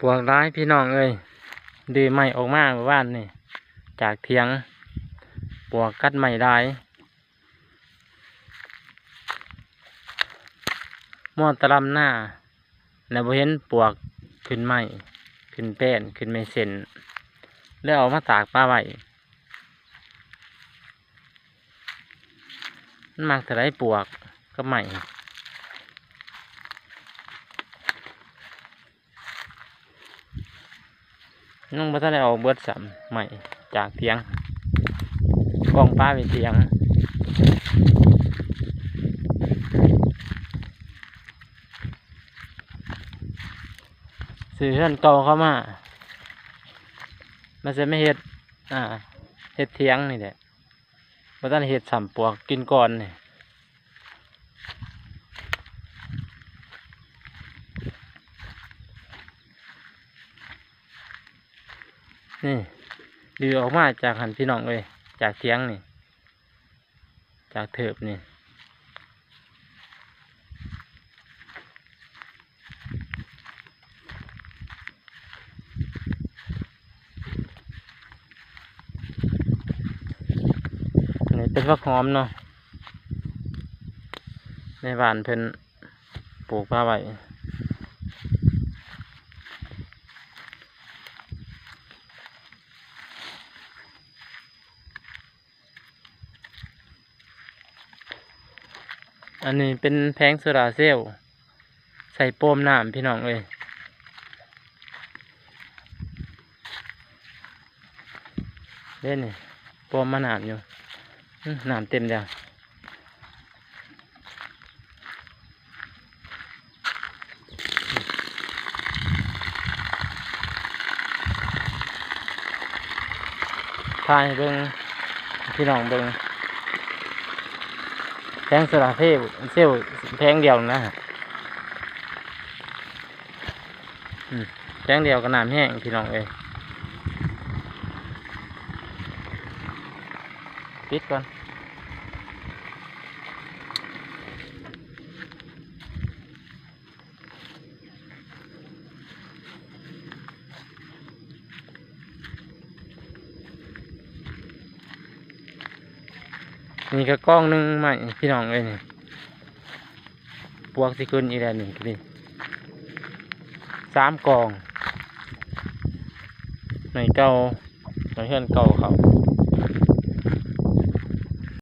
ປວກຫຼາຍພີ່ນ້ອງເອີຍ ດື້ໄມ້ອອກມາມື້ວານນີ້ຈາກຖຽງ ປວກກັດໄມ້ຫຼາຍ ມົວແຕ່ລຳນາ ແລ້ວບໍ່ເຫັນປວກຂຶ້ນໄມ້ ຂຶ້ນແປ້ນ ຂຶ້ນໄມ້ເສັ້ນ ເລີຍເອົາມາຕາກປະໄວ້. ມັນມັກເທົ່າໃດປວກກັບໄມ້ ຍັງບໍ່ທັນໄດ້ອອກເບິດຊ້ຳ ໄມ້ຈາກຖຽງ ກອງປະໄວ້ຖຽງ ຊື້ເຮືອນເກົ່າເຂົ້າມາ ມາຊິມາເຮັດ ອ່າ ເຮັດຖຽງນີ້ແຫຼະ ບໍ່ທັນເຮັດຊ້ຳ ປວກກິນກ່ອນນີ້ ນີ້ ດື້ອອກມາຈາກຫັ້ນພີ່ນ້ອງເອີຍ ຈາກຖຽງນີ້ ຈາກເທີບນີ້ ນີ້ເປັນຜັກຫອມເນາະ ໃນບ້ານເພິ່ນປູກປະໄວ້. ອັນນີ້ເປັນແຜງໂຊລາເຊວ ໃສ່ໂປມນ້ຳພີ່ນ້ອງເອີຍ ເດ້ນີ້ ໂປມມານ້ຳຢູ່ ອື ນ້ຳເຕັມແລ້ວ. ຖ່າຍໃຫ້ເບິ່ງ ພີ່ນ້ອງເບິ່ງ ແຜງໂຊລາເຊວ ເຊວແຜງດຽວນະ ອືມ ແຜງດຽວກໍນ້ຳແຮງພີ່ນ້ອງເອີຍ ປິດກ່ອນ. ນີ້ກໍກອງໜຶ່ງໄມ້ພີ່ນ້ອງເອີຍ ນີ້ປວກຊິຂຶ້ນອີກແລ້ວ ນີ້ກໍດີ ສາມກອງ ໄມ້ເກົ່າ ໄມ້ເຮືອນເກົ່າເຂົາ